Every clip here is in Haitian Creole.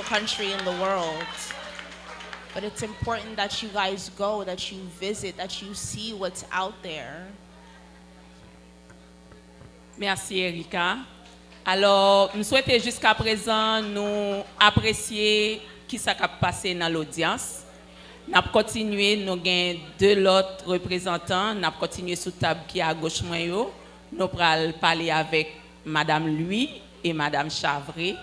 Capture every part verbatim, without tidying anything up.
country in the world. But it's important that you guys go, that you visit, that you see what's out there. Mèsi, Erika. Alò, m swete jiskaprezan nou apresye kisa k ap pase nan lodyans. N ap kontinye, nou gen de lòt reprezantan, n ap kontinye sou tab ki agoch mwen yo. Nou pral pale avèk Madam Louis e Madam Chavre.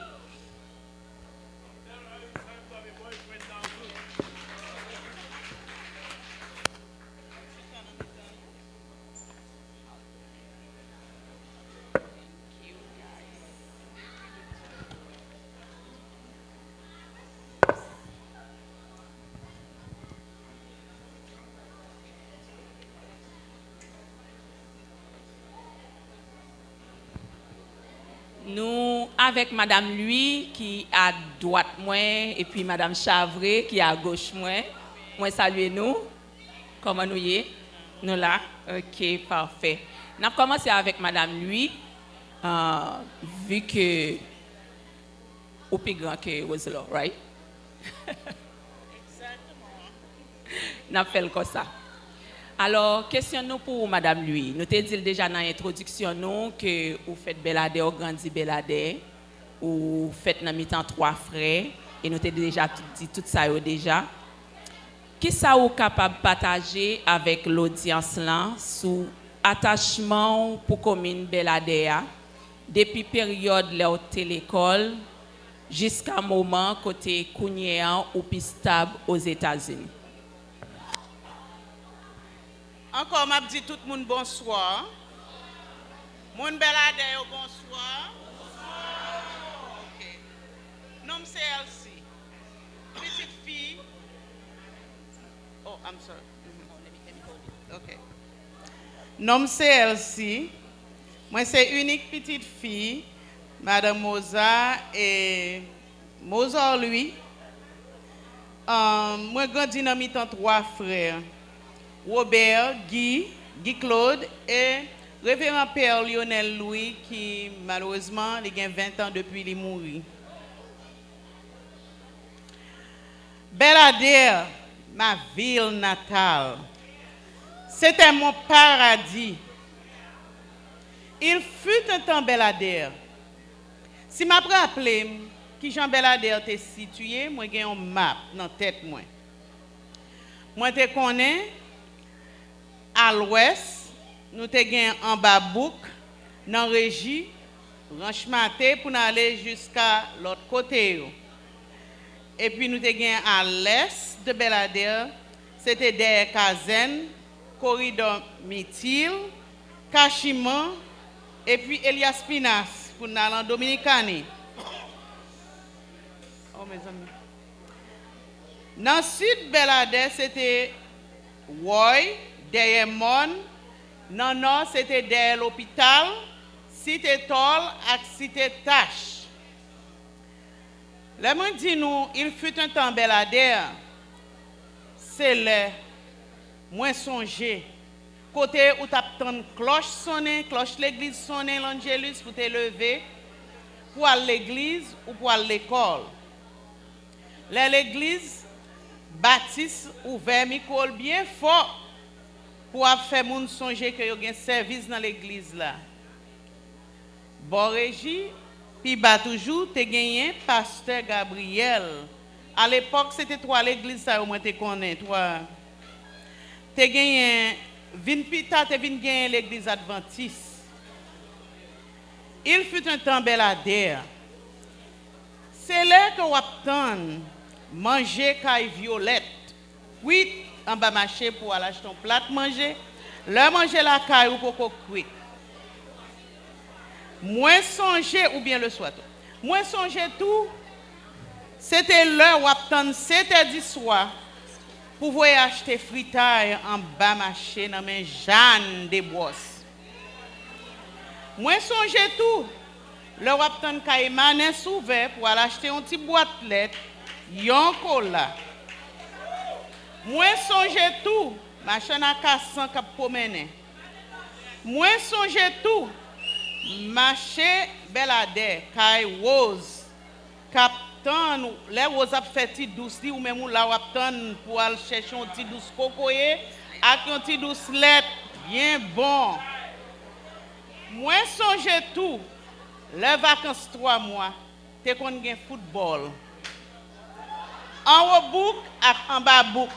Nou avèk Madam Louis ki adwat mwen, epi Madam Chavre ki agoch mwen. Mwen salye nou. Kòman nou ye? Nou la? Ok, pafè. N ap kòmanse avèk Madam Louis, ah, vi ke ou pi gran ke Roselot, right? N ap fè l konsa. Alò, kesyon nou pou ou, Madam Louis. Nou te di l deja nan entwodiksyon nou ke ou fèt Bèladè, ou grandi Bèladè, ou fèt nan mitan twa frè, e nou te deja t-, di tout sa yo deja. Kisa ou kapab pataje avèk lodyans lan sou atachman w pou komin Bèladè a, depi peryòd lè w te lekòl, jiska moman kote kounye a ou pi stab Ozetazini? Ankò, m ap di tout moun bonswa. Moun Bèladè yo, bonswa. Ok. Non m se Elsie. Pitit fi. Oh, I'm sorry. Mhm. Ok. Non m se Elsie. Mwen se inik pitit fi Madan Moza e Mozor Louis. Ahn, mwen grandi nan mitan twa frè, Robert, Guy, Guy Claude e Reveran Pè Lionel Louis ki, malerezman, li gen ven tan depi li mouri. Bèladè, ma ville natale, c'était mon paradis. Il fut un temps Bèladè. Si m ap raple m kijan Bèladè te sitiye, mwen gen yon map nan tèt mwen. Mwen te konnen, a lwès, nou te gen Anba Bouk, nan Reji, Ranch Mate pou n ale jiska lòt kote yo. Epi nou te gen a lès de Bèladè, se te dèyè kazèn, koridò Mitil, Kachiman, epi Elias Pinas pou n al an Dominikani. Oh, mezanmi. Nan sid Bèladè, se te Wòy, dèyè mòn, nan nò, se te dèyè lopital, Site Tòl ak Site Tach. Lè mwen di nou, il fut un temps Bèladè, se lè mwen sonje kote ou t ap tann klòch sonnen, klòch legliz sonnen Lanjelis pou te leve pou al legliz ou pou al lekòl. Lè legliz Batis ouvè mikwo l byen fò pou ap fè moun sonje ke yo gen sèvis nan legliz la. Bò Reji, pi ba toujou, te genyen pastè Gabriyèl. Alepòk, se te twa legliz sa yo mwen te konnen, twa. Te genyen, vin pita, te vin genyen legliz advantis. Il fut un temps Bèladè. Se lè ke w ap tann manje kay Vyolèt kwit anba mache pou w al achte yon plat manje, lè manje lakay ou poko kwit. Mwen sonje, oubyen leswa tou. Mwen sonje tou, se te lè w ap tann sèt è di swa pou voye achte fritay anba mache nan men Jàn Debwòs. Mwen sonje tou, lè w ap tann kay Manès ouvè pou al achte yon ti bwat lèt, yon kola. Mwen sonje tou, machann akasan k ap pwomennen. Mwen sonje tou, mache Bèladè, kay Woz, k ap tann, lè Woz ap fè ti dous li, ou menm ou la w ap tann pou al chèche yon ti dous kokoye ak yon ti dous lèt byen bon. Mwen sonje tou, lè vakans twa mwa, te konn gen foutbòl. Anwo bouk ak anba bouk.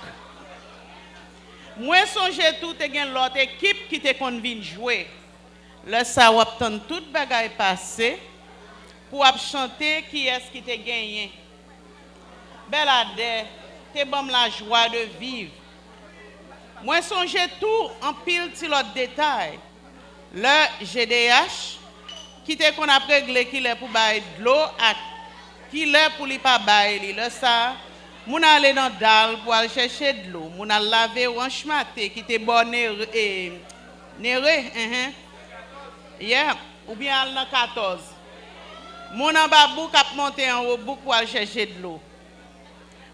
Mwen sonje tou te gen lòt ekip ki te konn vin jwe. Lè sa a w ap tann tout bagay pase pou w ap chante kiyès ki te genyen. Bèladè te ban m lajwa de viv. Mwen sonje tou anpil ti lòt detay. Lè G D H ki te konn ap regle kilè pou bay dlo ak kilè pou li pa bay li. Lè sa a, moun ale nan dal pou al chèche dlo, moun al lave ranch mate ki te bò Nere, e, Nere, enhen, yè, oubyen al nan katòz. Moun anba bouk ap monte anwo bouk pou al chèche dlo.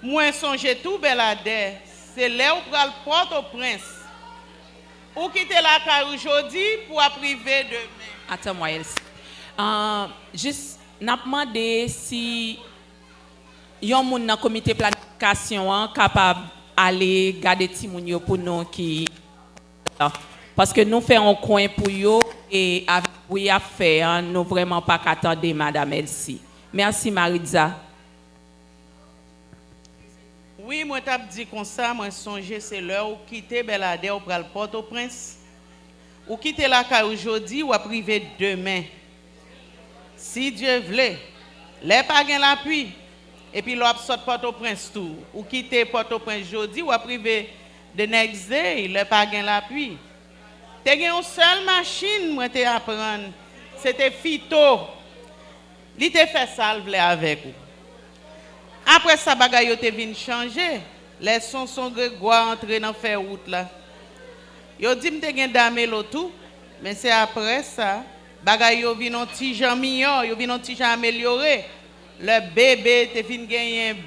Mwen sonje tou, Bèladè, se lè ou pral Pòtoprens. Ou kite lakay ou jodi pou w ap rive demen. Atan mwa, Elsie. Ah, jis, n ap mande si yon moun nan komite planifikasyon an kapab ale gade timoun yo pou nou ki, paske nou fè yon kwen pou yo, e avèk bri y ap fè an, nou vrèman pa ka tande Madam Elsie. Mèsi, Maritza. Wi, mwen t ap di konsa, mwen sonje se lè ou kite Bèladè ou pral Pòtoprens. Ou kite lakay ou jodi, w ap rive demen. Si Dye vle, lè pa gen lapli, epi lè w ap sot Pòtoprens tou, ou kite Pòtoprens jodi, w ap rive the next day, lè pa gen lapli. Te gen yon sèl machin mwen te aprann, se te Fito. Li te fè sa l vle avèk ou. Apre sa, bagay yo te vin chanje, lè Sonson Gregwa antre nan fè wout la. Yo di m te gen Damelo tou, men se apre sa, bagay yo vin yon ti jan miyò, yo vin yon ti jan amelyore. Lè Bebe te fin genyen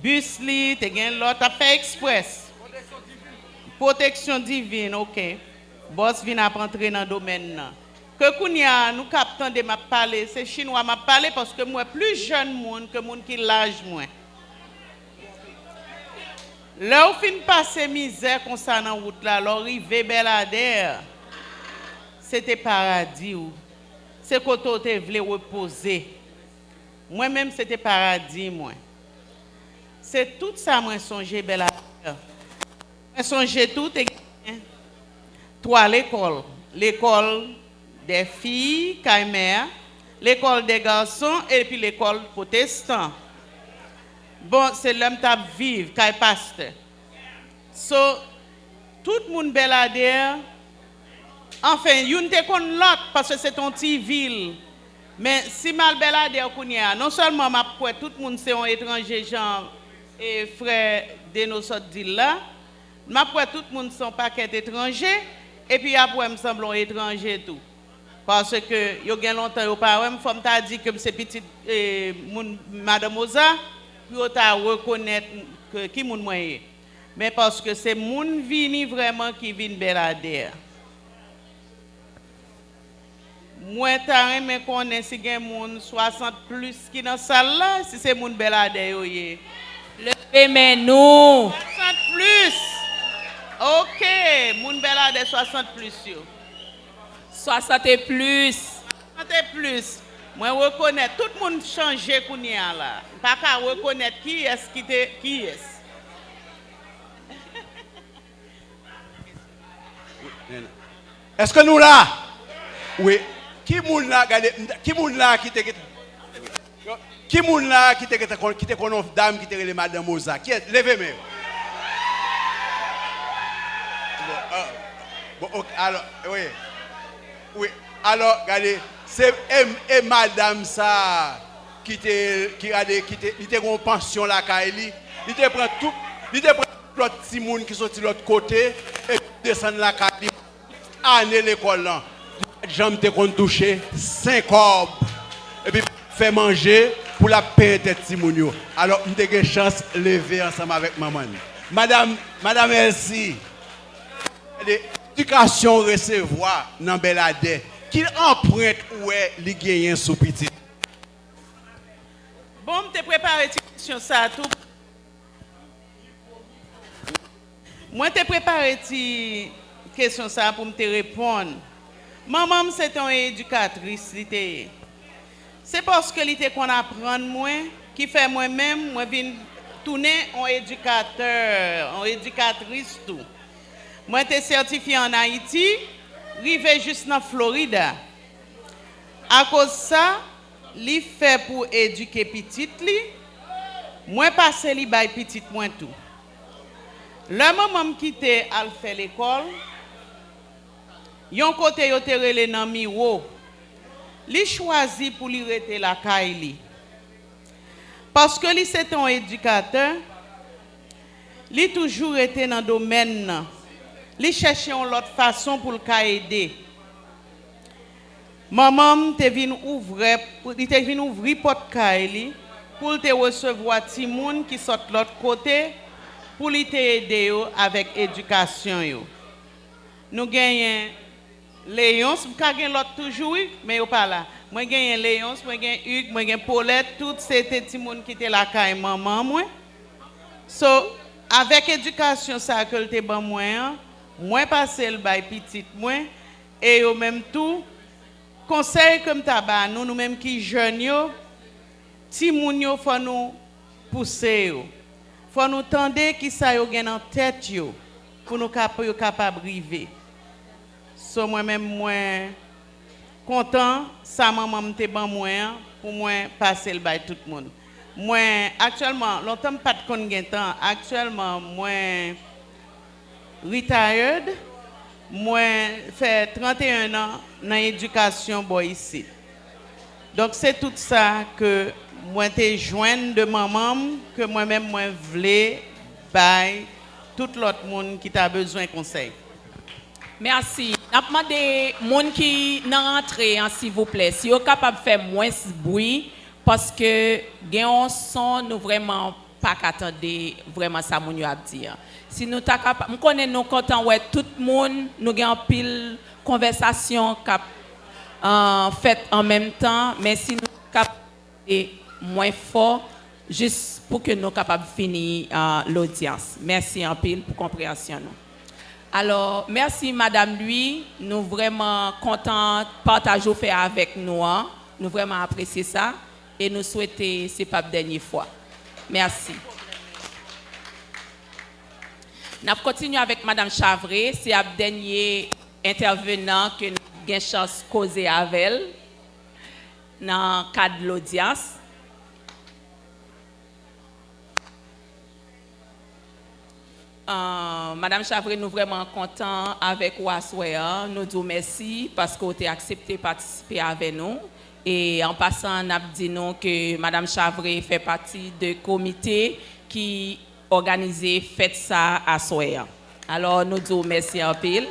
bis li, te gen lòt ap fè eksprès. Pwoteksyon divin, oke. Bòs vin ap antre nan domèn nan. Ke kounye a, nou k ap tande m ap pale, se chinwa m ap pale, paske m wè plis jèn moun ke moun ki laj mwen. Lè w fin pase mizè konsa nan wout la, lè w rive Bèladè, se te paradi w. Se kote w te vle repoze. Mwen menm, se te paradi mwen. Se tout sa mwen sonje, Bèladè. Mwen sonje tou te genyen twa lekòl, lekòl dè fi kay mè a, lekòl dè gason epi lekòl pwotestan. Bon, se lè m t ap viv kay pastè. So, tout moun Bèladè, anfen, youn te konn lòt, paske se te yon ti vil. Men, si m al Bèladè kounye a, non sèlman m ap kwè tout moun se yon etranje, jan, e, frè Deno sot di l la, m ap kwè tout moun se yon pakèt etranje, epi y ap wè m sanble yon etranje tou. Paske yo gen lontan yo pa wè m, fò m ta di ke m se pitit, e, moun, madanm Oza, pou yo ta rekonèt ke ki moun mwen ye. Men paske se moun vini vrèman ki vin Bèladè. Mwen ta renmen konnen si gen moun swasant plis ki nan sal la, si se moun Bèladè yo ye. Leve men nou. Swasant plis. Oke, moun Bèladè swasant plis yo. Swasant e plis. Swasant e plis. Mwen rekonèt, tout moun chanje kounye a la. M pa ka rekonèt kiyès ki te, kiyès. Èske nou la? Wi. Ki moun la, gade, ki moun la ki te, ki moun la ki te, ki te konn, ki te konn yon dam ki te rele Madan Moza? Kiyès? Leve men. Bon, ah, bon, ok, alò, wi. Wi, alò, gade, se, e, e madanm sa a ki te, ki gade, ki te, li te gen yon pansyon lakay li, li te pran tout, li te pran tout lòt timoun ki soti lòt kote, epi desann lakay li. Ane lekòl lan, li pa t janm te konn touche senk kòb. Epi fè manje pou l ap penyen tèt timoun yo. Alò, m te gen chans leve ansanm avèk manman l. Madanm, Madanm Elsie, gade, edikasyon w resevwa nan Bèladè, ki anprent ou wè li genyen sou pitit? Bon, m te prepare ti kesyon sa a tou. Mwen te prepare ti kesyon sa a pou m te reponn. Manman m se te yon edikatris li te ye. Se paske li te konn aprann mwen ki fè mwen menm mwen vin tounen yon edikatè, yon edikatris tou. Mwen te sètifye ann Ayiti, rive jis nan Florida. Akoz sa, li fè pou edike pitit li, mwen pase li bay pitit mwen tou. Lè manman m kite al fè lekòl, yon kote yo te rele nan Miwo, li chwazi pou li rete lakay li. Paske li se te yon edikatè, li toujou rete nan domèn nan. Li chèche yon lòt fason pou l ka ede. Manman m te vin ouvè, li te vin ouvri pòt kay li pou l te resevwa timoun ki sot lòt kote pou li te ede yo avèk edikasyon yo. Nou genyen Leyons, m ka gen lòt toujou, wi, men yo pa la. Mwen genyen Leyons, mwen gen Ig, mwen gen Polèt, tout se te timoun ki te lakay manman mwen. So, avèk edikasyon sa a ke l te ban mwen an, mwen pase l bay pitit mwen, e yo menm tou, konsèy ke m ta ba nou, nou menm ki jèn yo, timoun yo, fò nou pouse yo. Fò nou tande kisa yo gen nan tèt yo pou nou ka, pou yo kapab rive. So, mwen menm, mwen kontan sa manman m te ban mwen an pou mwen pase l bay tout moun. Mwen, aktyèlman, lontan m pa t konn gen tan, aktyèlman, mwen retired, mwen fè trannteyen an nan edikasyon bò isit. Donk, se tout sa ke mwen te jwenn de manman m, ke mwen menm mwen vle bay tout lòt moun ki ta bezwen konsèy. Mèsi. N ap mande moun ki nan rantre an, silvouplè, si yo kapab fè mwens bri, paske gen yon son nou vrèman pa ka tande vrèman sa moun yo ap di an. Si nou ta kapab, m konnen nou kontan wè tout moun, nou gen anpil konvèsasyon k ap, euh, fèt an menm tan, men si nou kapab pale mwen fò, jis pou ke nou kapab fini, euh, lodyans. Mèsi anpil pou konpreyansyon nou. Alò, mèsi, Madam Louis. Nou vrèman kontan pataj ou fè avèk nou an. Nou vrèman apresye sa. E nou swete se p ap dènye fwa. Mèsi. N ap kontinye avèk Madam Chavre. Se ap dènye entèvenan ke n ap gen chans koze avè l nan kad lodyans. Ah, Madam Chavre, nou vrèman kontan avèk ou aswè an. Nou di w mèsi paske w te aksepte patisipe avè nou. E an pasan, n ap di nou ke Madam Chavre fè pati de komite ki òganize fèt sa a aswè an. Alò, nou di w mèsi anpil.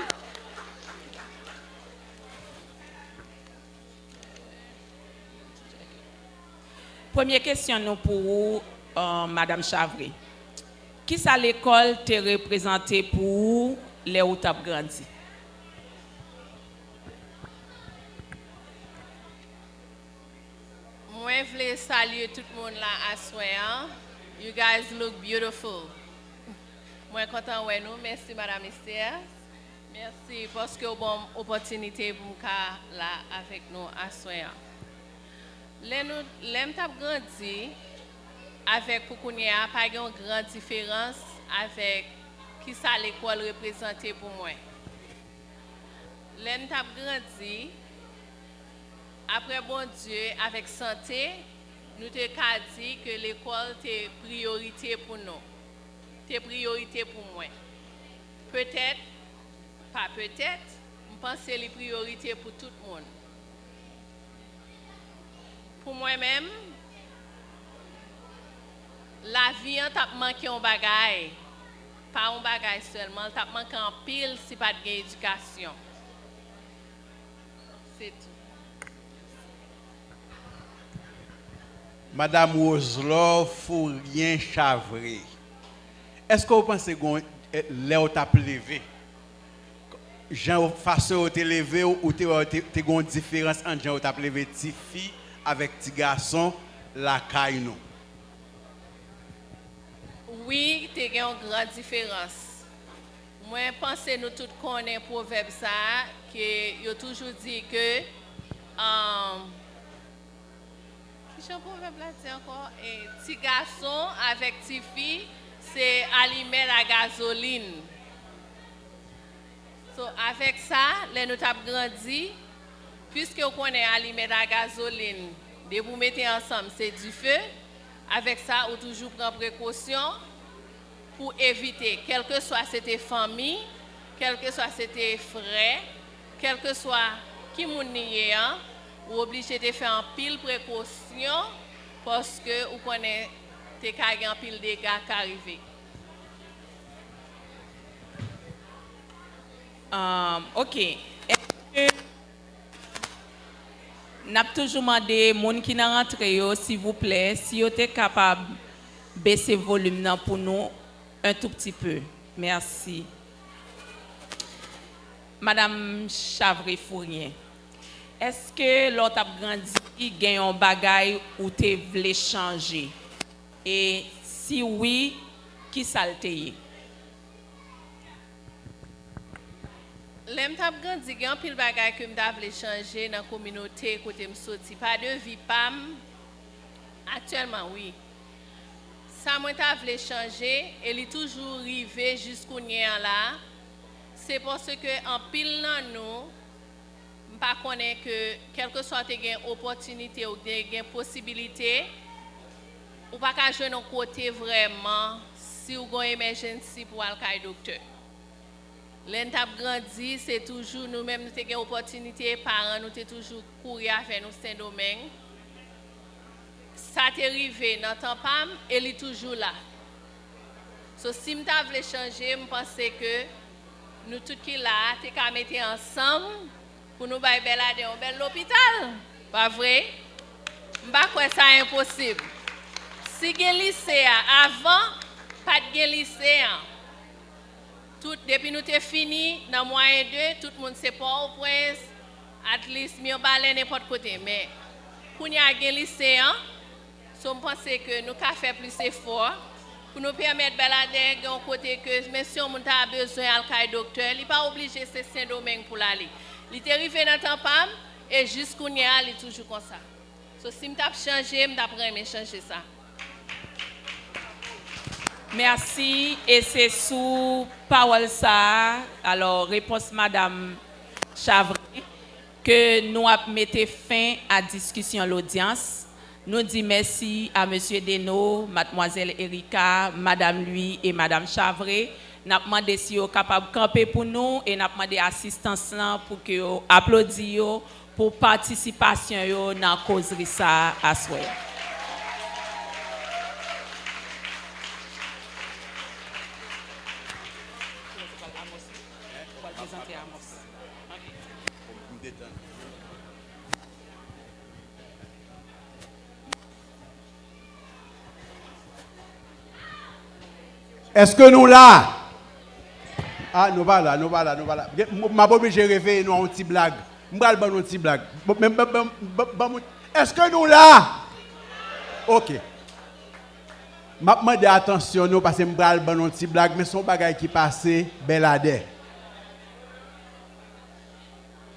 Premye kesyon nou pou ou, euh, Madam Chavre. Kisa lekòl te reprezante pou ou lè ou t ap grandi? Mwen vle salye tout moun la aswè an. You guys look beautiful. Mwen kontan wè nou. Mèsi, Madam Esther. Mèsi paske w ban m opòtinite pou m ka la avèk nou aswè an. Lè nou, lè m t ap grandi avèk pou kounye a, pa gen yon gran diferans avèk kisa lekòl reprezante pou mwen. Lè n t ap grandi, apre Bondye, avèk sante, nou te ka di ke lekòl te priyorite pou nou, te priyorite pou mwen. Petèt, pa petèt, m panse li priyorite pou tout moun. Pou mwen menm, lavi an t ap manke yon bagay, pa yon bagay sèlman, l t ap manke anpil si pa t gen edikasyon. Se tou. Madam Roselor Fourien Chavre, èske w panse gen, lè w t ap leve, jan yo, fason yo te leve w, ou te wè te, te gen yon diferans ant jan yo t ap leve tifi avèk ti gason lakay nou. Wi, te gen yon gran diferans. Mwen panse nou tout konnen pwovèb sa a, ke yo toujou di ke, um, ki jan pwovèb la di ankò? E, ti gason avèk ti fi, se alimèt a gazolin. So, avèk sa, lè nou t ap grandi, piske w konnen alimèt a gazolin, depi w mete ansanm, se dife, avèk sa, ou toujou pran prekosyon pou evite, kèlkeswa se te fanmi, kèlkeswa se te frè, kèlkeswa ki moun li ye an, ou oblije te fè anpil prekosyon, paske ou konnen te ka gen anpil dega ka rive. Um, ok. Èske n ap toujou mande moun ki nan rantre yo, silvouplè, si yo te kapab bese volim nan pou nou un tout petit peu? Mèsi. Madam Chavre Fourien, èske lè w t ap grandi, gen yon bagay ou te vle chanje? E si wi, ki sa l te ye? Lè m t ap grandi, gen anpil bagay ke m ta vle chanje nan kominote kote m soti. Pa de vi pa m, aktyèlman, wi. Sa mwen ta vle chanje, e li toujou rive jis kounye a la, se paske anpil nan nou, m pa konnen ke kèlkeswa w te gen opòtinite ou te gen posibilite, ou pa ka jwenn yon kote vrèman si w gen yon emergency pou w al kay doktè. Lè n t ap grandi, se toujou nou menm nou te gen opòtinite, paran nou te toujou kouri avè nou Sendomeng. Sa te rive nan tan pa m e li toujou la. So, si m ta vle chanje, m panse ke nou tout ki la a te ka mete ansanm pou nou bay Bèladè yon bèl lopital. Pa vre? M pa kwè sa enposib. Si gen lise a, avan, pa t gen lise an. Tout, depi nou te fini nan mwayen de, tout moun se Pòtoprens, at least, Mibalè, nenpòt kote. Men, kounye a gen lise an, so m panse ke nou ka fè plis efò pou nou pèmèt Bèladè gen yon kote ke, menm si yon moun ta bezwen al kay doktè, li pa oblije se Sendomeng pou l ale. Li te rive nan tan pa m, e jis kounye a, li toujou konsa. So, si m t ap chanje, m t ap renmen chanje sa. Mèsi, e se sou pawòl sa a, alò, repons Madam Chavre, ke nou ap mete fen a diskisyon lodyans. Nou di mèsi a Mesye Deno, Madmwazèl Erika, Madam Louis e Madam Chavre. N ap mande si yo kapab kanpe pou nou e n ap mande asistans lan pou ke yo aplodi yo pou patisipasyon yo nan kozri sa a aswè a. Èske nou la? A, nou pa la, nou pa la, nou pa la. M ap oblije reveye nou a yon ti blag. M pral ban nou yon ti blag. Bon, men ban, ban, ban, ban mwen. Èske nou la? Oke. M ap mande atansyon nou paske m pral ban nou yon ti blag, men se yon bagay ki pase Bèladè.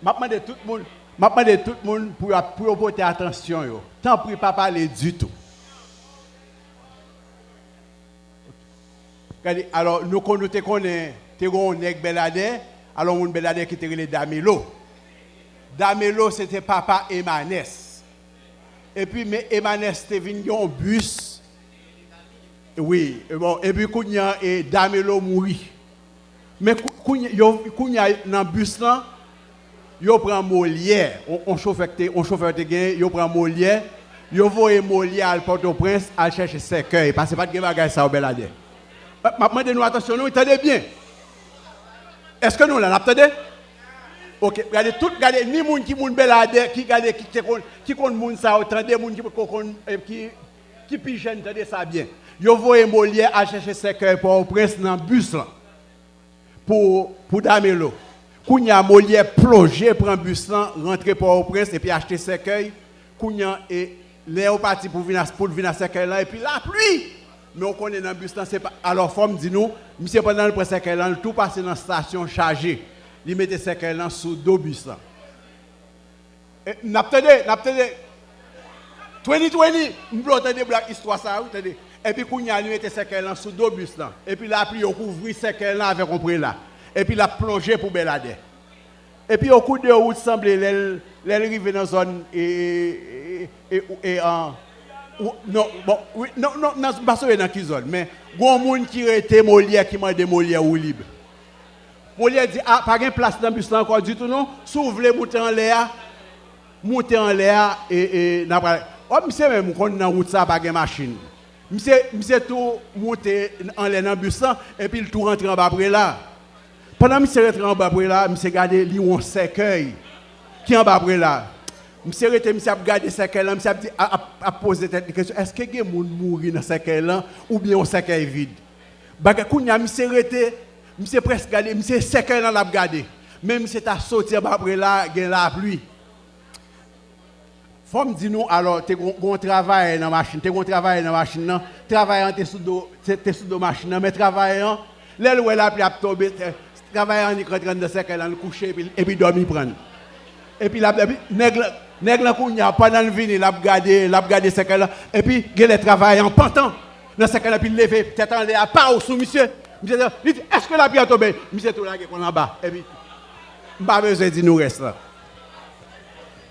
M ap mande tout moun, m ap mande tout moun pou yo, pou yo pote atansyon yo. Tanpri, pa pale ditou. Gade, alò, nou konn, nou te konnen, te gen yon nèg Bèladè, alò, yon moun Bèladè ki te rele Damelo. Damelo, se te papa Emanès. Epi, men Emanès te vin gen yon bis. Wi, bon, epi kounye a, e, Damelo mouri. Men kou-, kounye, yo, kounye a, nan bis lan, yo pran Molyè, on, on chofè ki te, on chofè te gen, yo pran Molyè, yo voye Molyè al Pòtoprens, al chèche sèkèy, paske pa t gen bagay sa yo Bèladè. M ap mande nou atansyon, nou tande byen. Èske nou la, n ap tande? Oke, gade tout, gade, ni moun ki moun Bèladè, ki gade, ki te konn, ki konn moun sa yo, tande moun ki konn, eh, ki, ki pi jèn, tande sa byen. Yo voye Molyè al chèche sèkèy Pòtoprens nan bis lan. Pou, pou Damelo. Kounye a, Molyè plonje pran bis lan, rantre Pòtoprens, epi achte sèkèy. Kounye a, e, Lè yo pati pou vin a, pou l vin a sèkèy lan, epi lapli! Men w konnen nan bis lan, se pa, alò, fò m di nou, misye pandan l pran sèkèy lan, l tou pase nan stasyon chaje. Li mete sèkèy lan sou do bis lan. E, n ap tande, n ap tande. Twenty twenty, m vle w tande blak istwa sa a, wi, tande. Epi kounye a, li mete sèkèy lan sou do bis lan. Epi lapli yo kouvri sèkèy lan avèk yon prela. Epi l ap plonje pou Bèladè. Epi okou de wout sanble lè l, lè l rive nan zòn, e, e, e, e, an, ou, non, bon, wi, non, non, nan, m pa sonje nan ki zòn, men gon moun ki rete Molyè ki mande Molyè woulib. Molyè di, a, pa gen plas nan bis lan ankò ditou non, si w vle moute anlè a, moute anlè a, e, e, n a pral, o, misye menm konn nan wout sa a pa gen machin. Misye, misye tou moute anlè nan bis lan, epi l tou rantre anba prela. Pandan misye rantre anba prela, misye gade li wè yon sèkèy ki anba prela. Misye rete, misye ap gade sèkèy lan, misye ap di, ap, ap, ap poze tèt li kesyon, èske gen moun mouri nan sèkèy lan oubyen yon sèkèy vid? Bagay, kounye a, misye rete, misye prèske gade, misye sèkèy lan l ap gade. Men misye ta soti anba prela, gen lapli. Fò m di nou, alò, te gon, gon travayè nan machin, te gon travayè nan machin nan, travayè an te sou do, te, te sou do machin nan, men travayè an, lè l wè lapli ap tonbe, te, travayè an annik rantre anndan sèkèy lan, l kouche, epi, epi dòmi pran l. Epi l ap, epi nèg lan, nèg lan kounye a, pandan l vini, l ap gade, l ap gade sèkèy lan, epi genlè travayè an pantan nan sèkèy lan, epi l leve tèt anlè a, paw sou misye. Misye di, li di, èske lapli a tonbe? Misye tou lage kò l anba, epi m pa bezwen di nou rès lan.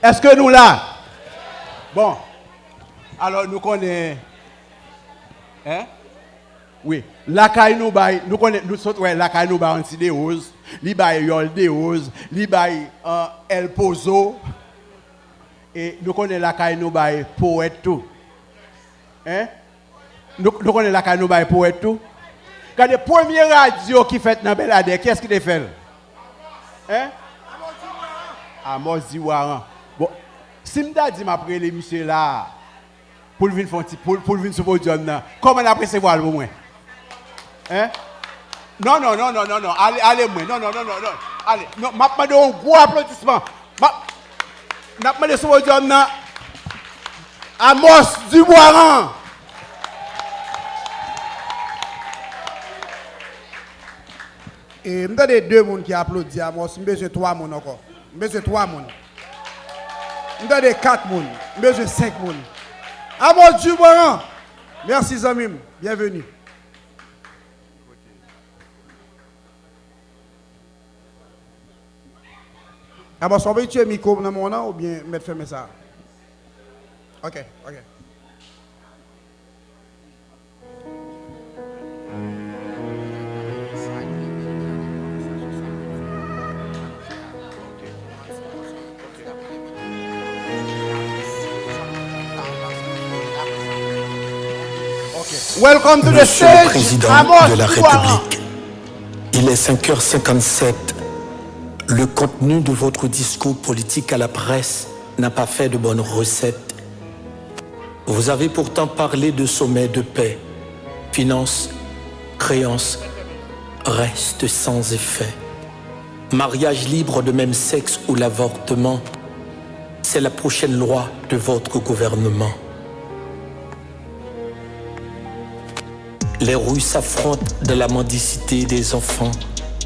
Èske nou la? Bon. Alò, nou konnen, en? Wi. Lakay nou bay, nou konnen, nou sot wè lakay nou bay Anti Dewoz, li bay Yòl Dewoz, li bay, euh, El Pozo. E nou konnen lakay nou bay powèt tou. En? Nou, nou konnen lakay nou bay powèt tou. Gade, premye radyo ki fèt nan Bèladè, kiyès ki te fè l? En? Amos Diwaran. Bon, si m ta di m ap rele misye la a, pou l vin fè yon ti, pou, pou l vin sou podyòm nan, kòman n ap resevwa l pou mwen? En? Non, non, non, non, non, non. Ale, ale mwen. Non, non, non, non, non. Ale. Non, m ap mande yon gwo aplodisman. M ap, n ap mande sou podyòm nan Amos Duboiran. E m tande de moun ki aplodi Amos, m bezwen twa moun ankò. M bezwen twa moun. M tande kat moun. M bezwen senk moun. Amos Duboiran. Mèsi zanmi m. Byenveni. Amos, w ap itilize mikwo nan men w nan oubyen mèt fèmen sa? Ok, ok. Welcome to the stage, Amos Duboiran. Monsieur le Président de la République, il est cinq heures cinquante-sept. Le contenu de votre discours politique à la presse n'a pas fait de bonnes recettes. Vous avez pourtant parlé de sommet de paix. Finances, créances restent sans effet. Mariage libre de même sexe ou l'avortement, c'est la prochaine loi de votre gouvernement. Les rues s'affrontent dans la mendicité des enfants.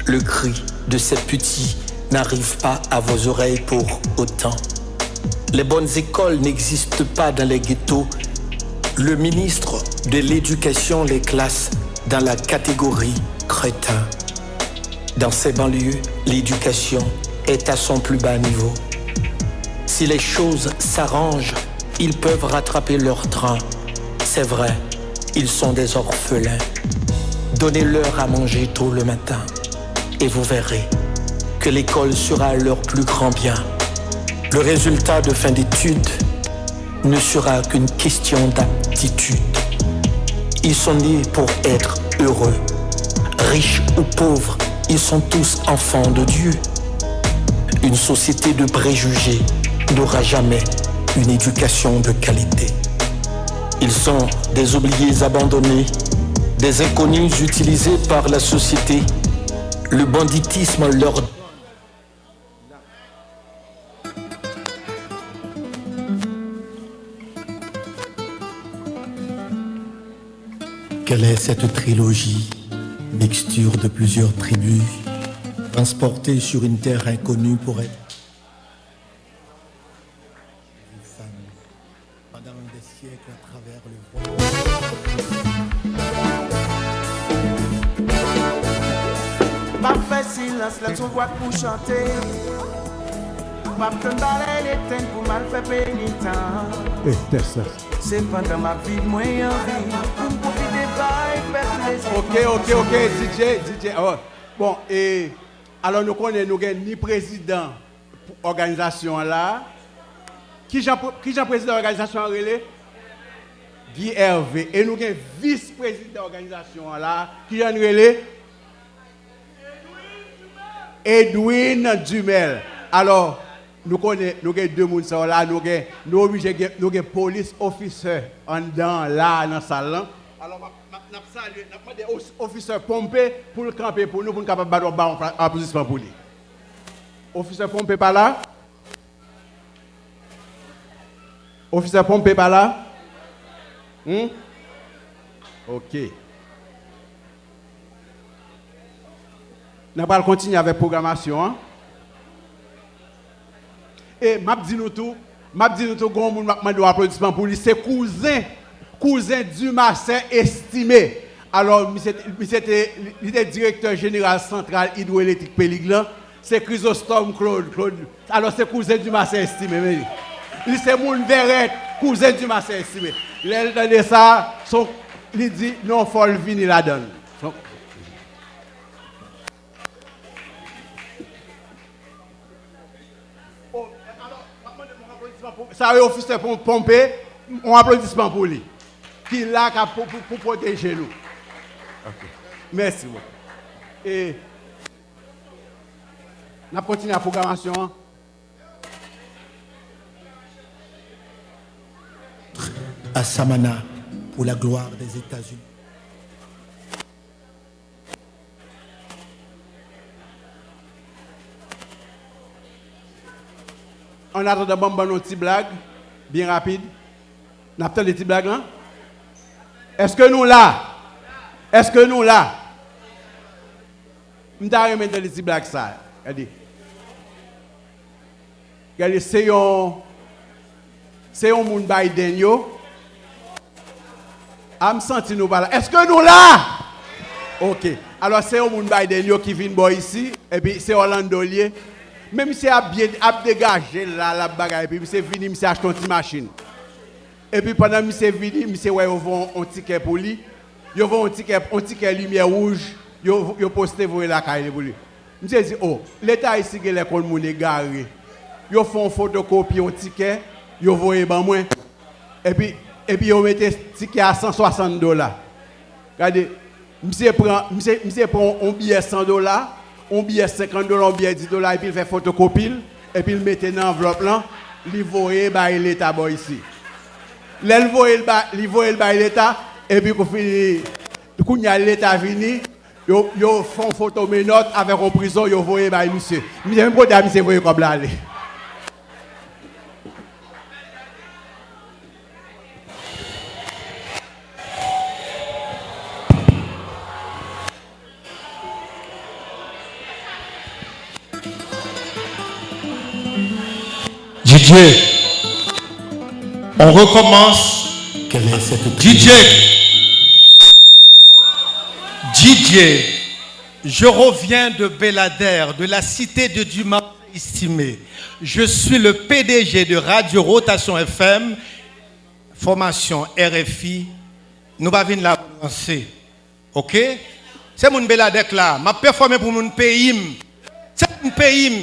Le cri de ces petits n'arrive pas à vos oreilles pour autant. Les bonnes écoles n'existent pas dans les ghettos. Le ministre de l'Éducation les classe dans la catégorie crétin. Dans ces banlieues, l'éducation est à son plus bas niveau. Si les choses s'arrangent, ils peuvent rattraper leur train. C'est vrai, ils sont des orphelins. Donnez-leur à manger tôt le matin et vous verrez que l'école sera leur plus grand bien. Le résultat de fin d'études ne sera qu'une question d'aptitude. Ils sont nés pour être heureux. Riches ou pauvres, ils sont tous enfants de Dieu. Une société de préjugés n'aura jamais une éducation de qualité. Ils sont des oubliés abandonnés, des inconnus utilisés par la société. Le banditisme leur Quelle est cette trilogie, mixture de plusieurs tribus, transportées sur une terre inconnue pour être pendant des siècles à travers le voile. M ap fè silans lè t son vwa k pou chante. M ap tann balèy l etenn pou m al fè penitan. Eh, tès la. Sepandan m ap viv, mwen anvi pou m pwofite bay pèp lespri. Ok, ok, ok, D J, D J, oh. Bon, e, alò nou konnen nou gen ni prezidan pou òganizasyon an la. Kijan pre-, kijan prezidan òganizasyon an rele? Guy Hervé. E nou gen vis prezidan òganizasyon an la. Kijan l rele? Edwin Dumel. Alò, nou konnen, nou gen de moun sa yo la, nou gen, nou oblije gen, nou gen police officer anndan an la, nan sal lan. Alò, m ap, m ap, n ap salye, n ap mande os-, officer Pompey pou l kanpe pou nou, pou n kapab bat yon bawon apl-, aplodisman pou li. Officer Pompey pa la? Ofisè Pompey pa la? Hmm? Ok. N a pral kontinye avèk pwogramasyon an. E m ap di nou tou, m ap di nou tou, gen yon moun m ap mande yon aplodisman pou li, se kouzen, kouzen Dumarsais Estimé. Alò, misye, misye te, li te direktè jeneral santral idwoelektrik Pelig lan. Se Chrysostome Claude, Claude. Alò, se kouzen Dumarsais Estimé, men li. Li se moun Vèrèt, kouzen Dumarsais Estimé. Lè l tande sa, son, li di, non, fò l vini ladan l. Son- Oh, alò, m ap mande yon aplodisman pou, sa yo, ofisè Pon-, Pompey, yon aplodisman pou li. Ki la ka pou, pou, pou pwoteje nou. Ok. Mèsi bokou. E n ap kontinye ak pwogramasyon an. À Samana, pour la gloire des États-Unis. Annatandan, ban m ban nou ti blag, byen rapid. N ap tande ti blag lan? Èske nou la? Èske nou la? M ta renmen tande ti blag sa. Gade. Gade, se yon, se yon moun Biden yo. A, m santi nou pa la. Èske nou la? Ok. Alò, se yon moun Biden yo ki vin bò isi, epi se Orlando l ye. Men misye ap byen, ap degaje l la, l ap bagay, epi misye vini, misye achte yon ti machin. Epi pandan misye vini, misye wè yo voye yon, yon tikè pou li. Yo voye yon tikè, yon tikè limyè wouj, yo, yo poste voye lakay li pou li. Misye di, o, Leta isi genlè konn moun egare. Yo fè yon fotokopi yon tikè, yo voye ban mwen. Epi, epi yo mete tikè a san swasann dola. Gade, misye pran, misye, misye pran yon biyè san dola, yon biyè senkant dola, yon biyè dis dola, epi l fè fotokopi l, epi l mete nan anvlòp lan, li voye bay Leta bò isi. Lè l voye l ba-, li voye l bay Leta, epi kou fini, kounye a Leta vini, yo, yo fè yon foto menòt avèk yon prizon, yo voye bay misye. Misye, menm kote a misye voye kòb la ale. Didier, on recommence. Quelle est cette D J, D J, je reviens de Bellader, de la cité de Dumas estimé. Je suis le P D G de Radio Rotation F M, fòmasyon R F I. Nou pa vin la pou ranse. Ok? Se moun Beladè k la. M ap pèfòme pou moun peyi m. Se moun peyi m.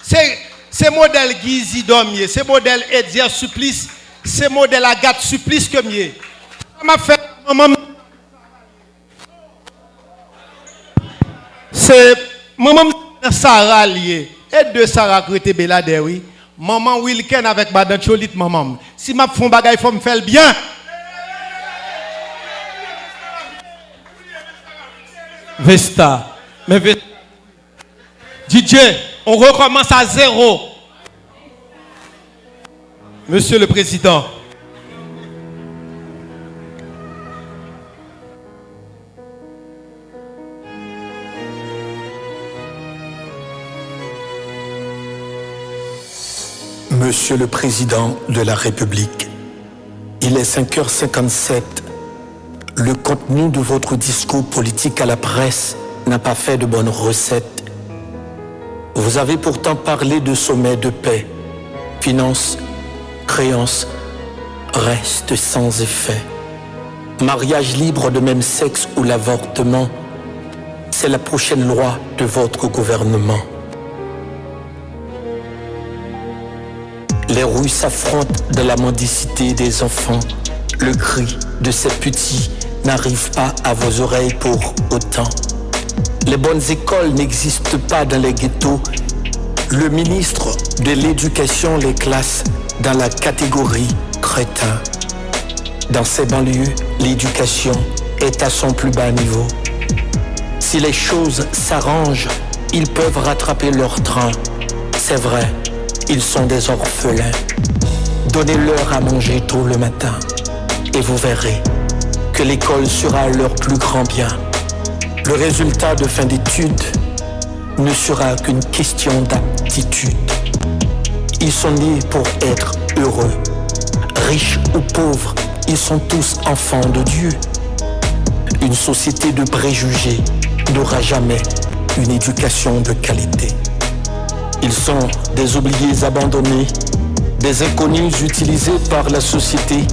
Se, se modèl Guy Zidor m ye. Se modèl Etzer Supplice. Se modèl Agathe Supplice ke m ye. Sa m ap fè manman m. Se manman m nan Sara l ye. E de Sara k rete Beladè, wi. Manman Wilken avèk madan Tcholit manman m. Si m ap fè yon bagay, fò m fè l byen. Vesta. Men Vesta. D J, on recommence à zéro. Monsieur le Président. Monsieur le Président de la République, il est cinq heures cinquante-sept. Le contenu de votre discours politique à la presse n'a pas fait de bonnes recettes. Vous avez pourtant parlé de sommet de paix. Finances, créances restent sans effet. Mariage libre de même sexe ou l'avortement, c'est la prochaine loi de votre gouvernement. Les rues s'affrontent dans la mendicité des enfants. Le cri de ces petits n'arrive pas à vos oreilles pour autant. Les bonnes écoles n'existent pas dans les ghettos. Le ministre de l'Éducation les classe dans la catégorie crétin. Dans ces banlieues, l'éducation est à son plus bas niveau. Si les choses s'arrangent, ils peuvent rattraper leur train. C'est vrai, ils sont des orphelins. Donnez-leur à manger tôt le matin et vous verrez que l'école sera leur plus grand bien. Le résultat de fin d'études ne sera qu'une question d'aptitude. Ils sont nés pour être heureux. Riches ou pauvres, ils sont tous enfants de Dieu. Une société de préjugés n'aura jamais une éducation de qualité. Ils sont des oubliés abandonnés, des inconnus utilisés par la société.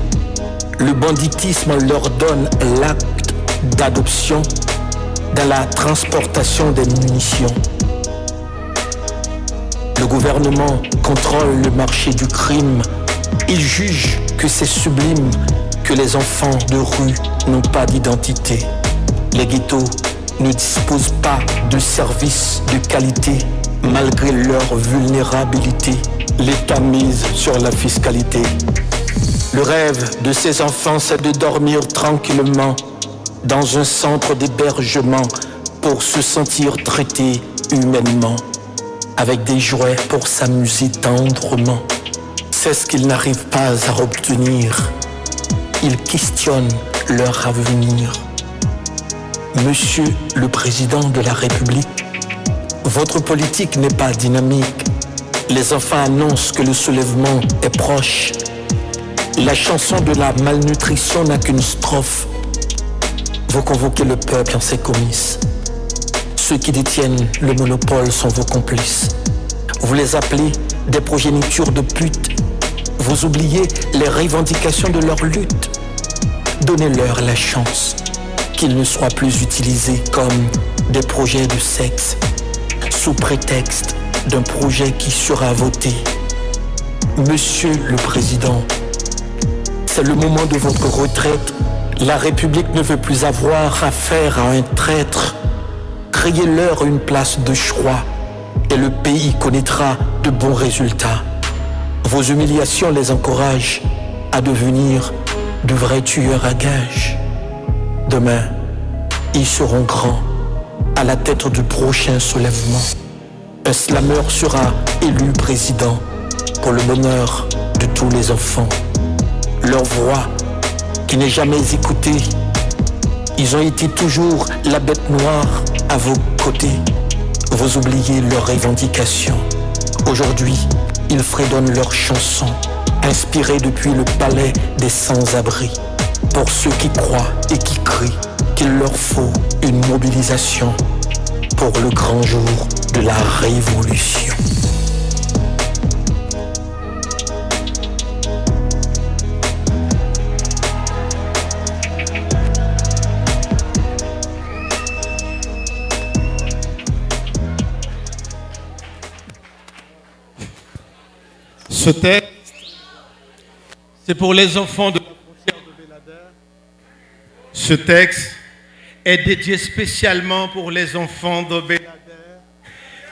Le banditisme leur donne l'acte d'adoption dans la transportation des munitions. Le gouvernement contrôle le marché du crime. Il juge que c'est sublime que les enfants de rue n'ont pas d'identité. Les ghettos ne disposent pas de services de qualité malgré leur vulnérabilité. L'État mise sur la fiscalité. Le rêve de ces enfants, c'est de dormir tranquillement dans un centre d'hébergement pour se sentir traité humainement, avec des jouets pour s'amuser tendrement. C'est ce qu'ils n'arrivent pas à obtenir. Ils questionnent leur avenir. Monsieur le Président de la République, votre politique n'est pas dynamique. Les enfants annoncent que le soulèvement est proche. La chanson de la malnutrition n'a qu'une strophe. Vous convoquez le peuple en ses comices. Ceux qui détiennent le monopole sont vos complices. Vous les appelez des progénitures de putes. Vous oubliez les revendications de leur lutte. Donnez-leur la chance qu'ils ne soient plus utilisés comme des projets de sexe sous prétexte d'un projet qui sera voté. Monsieur le Président, c'est le moment de votre retraite. La République ne veut plus avoir affaire à un traître. Créez-leur une place de choix et le pays connaîtra de bons résultats. Vos humiliations les encouragent à devenir de vrais tueurs à gages. Demain, ils seront grands, à la tête du prochain soulèvement. Un slameur sera élu président pour le bonheur de tous les enfants. Leur voix qui n'est jamais écoutée. Ils ont été toujours la bête noire à vos côtés. Vous oubliez leurs revendications. Aujourd'hui, ils fredonnent leurs chansons, inspirées depuis le palais des sans-abri. Pour ceux qui croient et qui crient qu'il leur faut une mobilisation pour le grand jour de la révolution. Ce texte, c'est pour les enfants de la frontière de Beladè. Ce texte est dédié spécialement pour les enfants de Beladè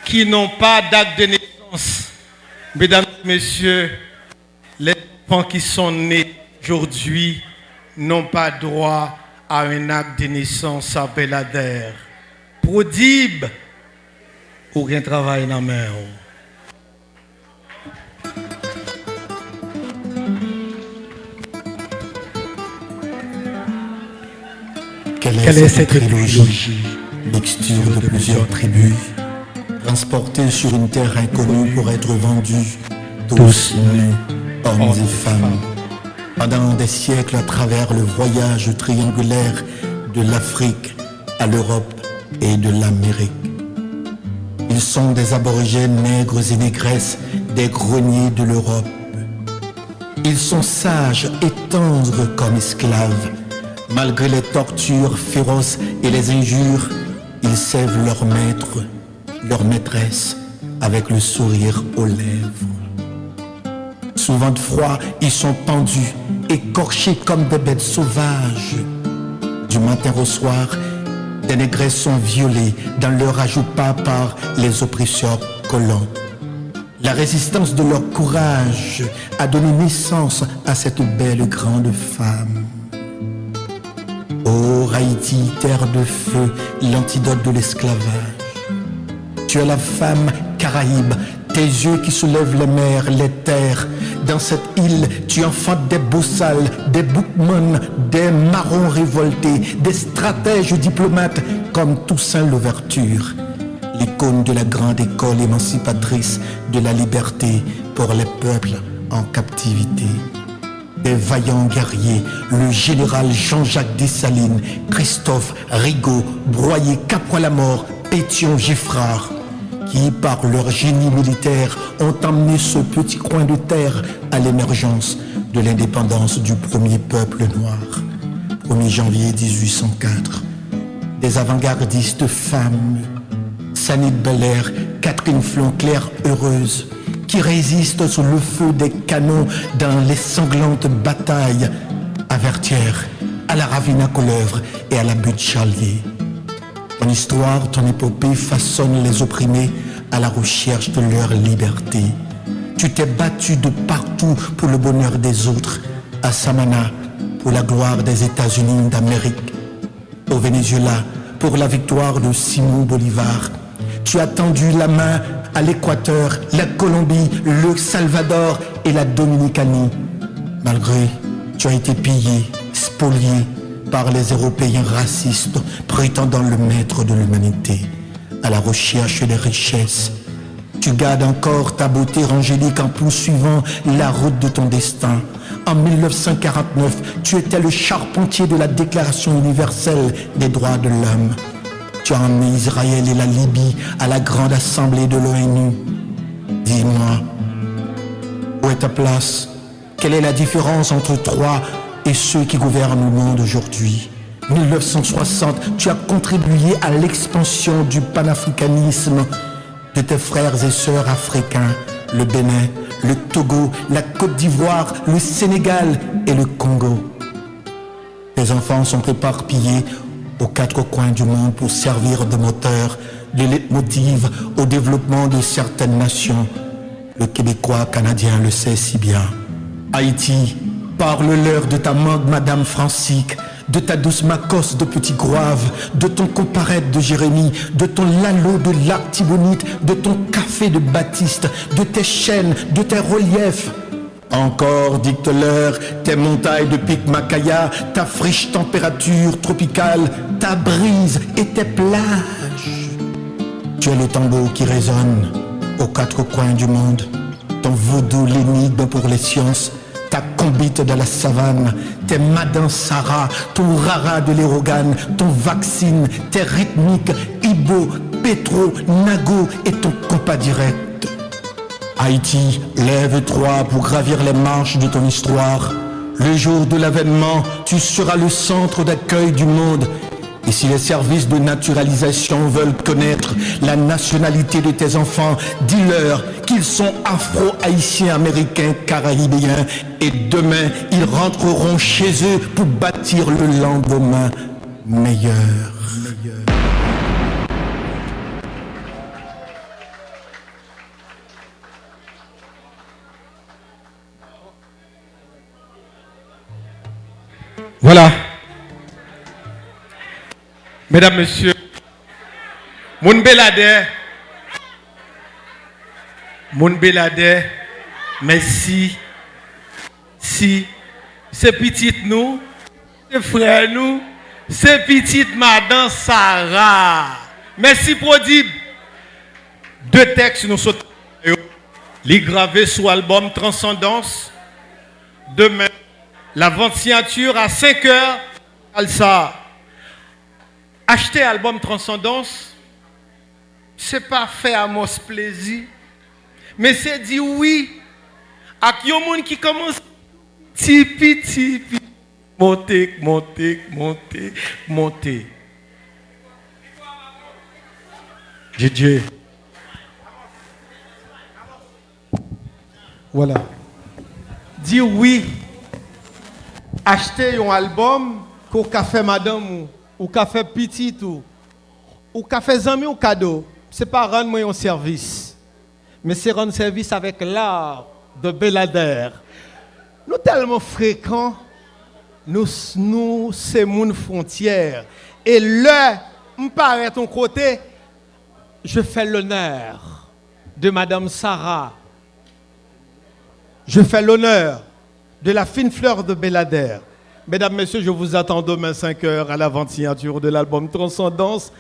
qui n'ont pas d'acte de naissance. Mesdames et messieurs, les enfants qui sont nés aujourd'hui n'ont pas droit à un acte de naissance à Beladè. Pwodib, ou gen travay nan men w. Quelle est cette trilogie, mixture de plusieurs tribus, transportée sur une terre inconnue pour être vendue Tous nés, hommes et femmes, pendant des siècles à travers le voyage triangulaire de l'Afrique à l'Europe et de l'Amérique. Ils sont des aborigènes nègres et négresses des greniers de l'Europe. Ils sont sages et tendres comme esclaves. Malgré les tortures féroces et les injures, ils servent leur maître, leur maîtresse, avec le sourire aux lèvres. Souvent de froid, ils sont pendus, écorchés comme des bêtes sauvages. Du matin au soir, des négresses sont violées dans leur ajoupa par les oppresseurs colons. La résistance de leur courage a donné naissance à cette belle grande femme. Ô Haïti, terre de feu, l'antidote de l'esclavage. Tu es la femme caraïbe, tes yeux qui soulèvent les mers, les terres. Dans cette île, tu enfantes des Bosal, des Boukman, des Marrons révoltés, des stratèges diplomates comme Toussaint Louverture, l'icône de la grande école émancipatrice de la liberté pour les peuples en captivité. Des vaillants guerriers, le général Jean-Jacques Dessalines, Christophe, Rigaud, Boyer, Capois-Lamour, Pétion, Geffrard, qui, par leur génie militaire, ont emmené ce petit coin de terre à l'émergence de l'indépendance du premier peuple noir, premier janvier dix-huit cent quatre. Des avant-gardistes femmes, Sanit Belair, Catherine Flon, Claire Heureuse, qui résistent sous le feu des canons dans les sanglantes batailles à Vertières, à la Ravine à Couleuvres et à la butte Charlier. Ton histoire, ton épopée façonne les opprimés à la recherche de leur liberté. Tu t'es battu de partout pour le bonheur des autres, à Samana, pour la gloire des États-Unis d'Amérique, au Venezuela, pour la victoire de Simon Bolivar. Tu as tendu la main à l'Équateur, la Colombie, le Salvador et la Dominicanie. Malgré, tu as été pillé, spolié par les Européens racistes prétendant le maître de l'humanité, à la recherche des richesses. Tu gardes encore ta beauté angélique en poursuivant la route de ton destin. En mille neuf cent quarante-neuf, tu étais le charpentier de la Déclaration universelle des droits de l'homme. Tu as emmené Israël et la Libye à la grande assemblée de l'ONU. Dis-moi, où est ta place ? Quelle est la différence entre toi et ceux qui gouvernent le monde aujourd'hui ? Mille neuf cent soixante, tu as contribué à l'expansion du panafricanisme de tes frères et sœurs africains, le Bénin, le Togo, la Côte d'Ivoire, le Sénégal et le Congo. Tes enfants sont éparpillés aux quatre coins du monde pour servir de moteur, de leitmotiv au développement de certaines nations. Le Québécois canadien le sait si bien. Haïti, parle-leur de ta mangue Madame Francique, de ta douce Makos de Petit Goâve, de ton Comparède de Jérémie, de ton Lalo de l'Artibonite, de ton café de Batiste, de tes chênes, de tes reliefs. Encore, dicte-leur tes montagnes de pic Macaya, ta fraîche température tropicale, ta brise et tes plages. Tu es le tambour qui résonne aux quatre coins du monde. Ton vodou, l'énigme pour les sciences, ta konbit dans la savane, tes Madan Sara, ton rara de Lewogàn, ton Vaksin, tes ritmiques, Ibo, Petro, Nago et ton compas direct. Haïti, lève-toi pour gravir les marches de ton histoire. Le jour de l'avènement, tu seras le centre d'accueil du monde. Et si les services de naturalisation veulent connaître la nationalité de tes enfants, dis-leur qu'ils sont afro-haïtiens, américains, caribéens, et demain, ils rentreront chez eux pour bâtir le lendemain meilleur. Vwala. Medam, mesye, moun Beladè, moun Beladè, mèsi. Si se pitit nou, se frè nou, se pitit madan Sara. Mèsi Pwodib. De tèks nou sot yo. Li grave sou albòm Transcendance. Demen, lavant siyatir a senk è, al sa. Achte albòm Transcendance, se pa fè Amos plezi, men se di wi ak yon moun ki kòmanse ti piti, piti, monte, monte, monte, monte. Djidje. Vwala. Di wi. Achte yon albòm ke w ka fè madanm ou, ou ka fè pitit ou, ou ka fè zanmi w kado. Se pa rann mwen yon sèvis, men se rann sèvis avèk l'art de Bellader. Nou tèlman frekan, nou, nou se moun fwontyè. E lè m parèt yon kote, je fais l'honneur de Madame Sarah. Je fais l'honneur de la fine fleur de Bellader. Mesdames, Messieurs, je vous attends demain cinq heures à la vente signature de l'album Transcendance,